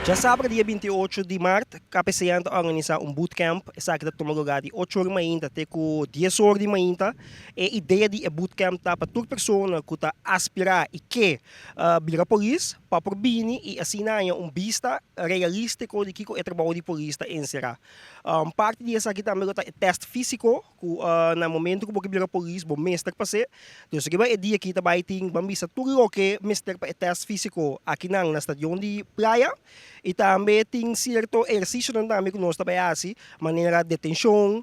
Djasabra dia 28 di mart, KPCN ta organisa un bootcamp. Esaki ta tuma luga di 8 or di mainta te ku 10 or di mainta. E idea di e bootcamp ta pa tur persona ku ta aspirá i ke bira polis pa por bini i asina haña un bista realístiko di kiko e trabou di polis ta enserá. Parti di esaki tambe lo ta e tèst físiko ku na momento ku bo ke bira polis bo mester pas'é. Dus riba e dia aki ta bai tin ban bisa tur loke mester pa e tèst físiko akinan na stadion di Playa i tambe tin sierto ehersisionan tambe ku nos ta bai hasi manera detenshon,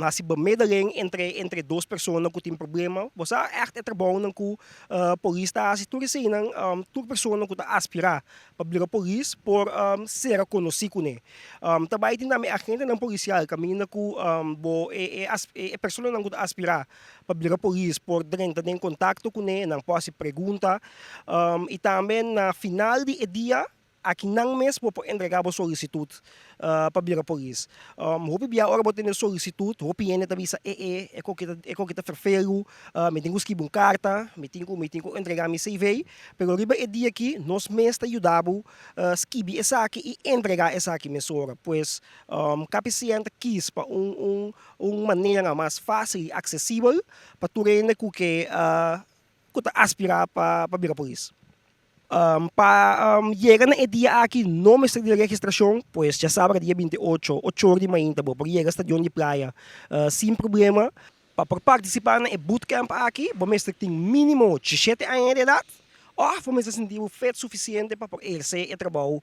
hasi bemiddeling entre entre dos persona ku tin problema. Bo sa ègt e trabounan ku polis ta hasi tur eseinan tur persona ku ta aspirá pa bira polis por sera konosí kuné. Ta bai tin tambe agentenan polisial kaminda ku bo e e personanan ku ta aspirá pa bira polis por drenta den kontakto kuné, nan por hasi pregunta i tambe na final di e dia aki nan mes bo por entregá bo solisitut pa bira polis. Hopi bia ora bo tene solisitut hopi hende ta bisa e e e koki ta e koki ta ferfelu, mi tin ku skibi un karta, mi tin ku mi tin ku entregá mi CV, pero riba e dia aki nos mes ta yuda bo skibi esaki i entregá esaki mesora. Pues KPCN ta kis pa un un un manera mas fásil i aksesibel pa tur hende ku ke ku ta aspirá pa pa bira polis. Pa yega na e dia aki no mester di registrashon, pues djasabra dia 28, ocho or di mainta bo por yega Stadion di Playa sin problema. Pa por partisipá na e bootcamp aki bo mester tin mínimo 17 aña di edat òf bo mester sinti bo fet sufisiente pa por ehersé e trabou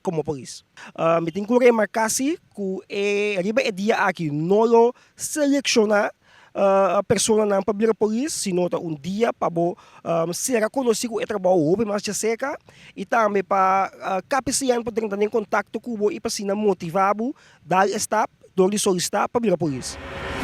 komo polis. Mi tin ku remarká si ku e riba e dia aki no lo selekshoná personanan pa bira polis, sino ta un dia pa bo sera konosí ku e trabou hopi mas djaserka i tambe pa KPCN por drenta den kontakto ku bo i pa asina motivá bo dal e stap dor di solisitá pa bira polis.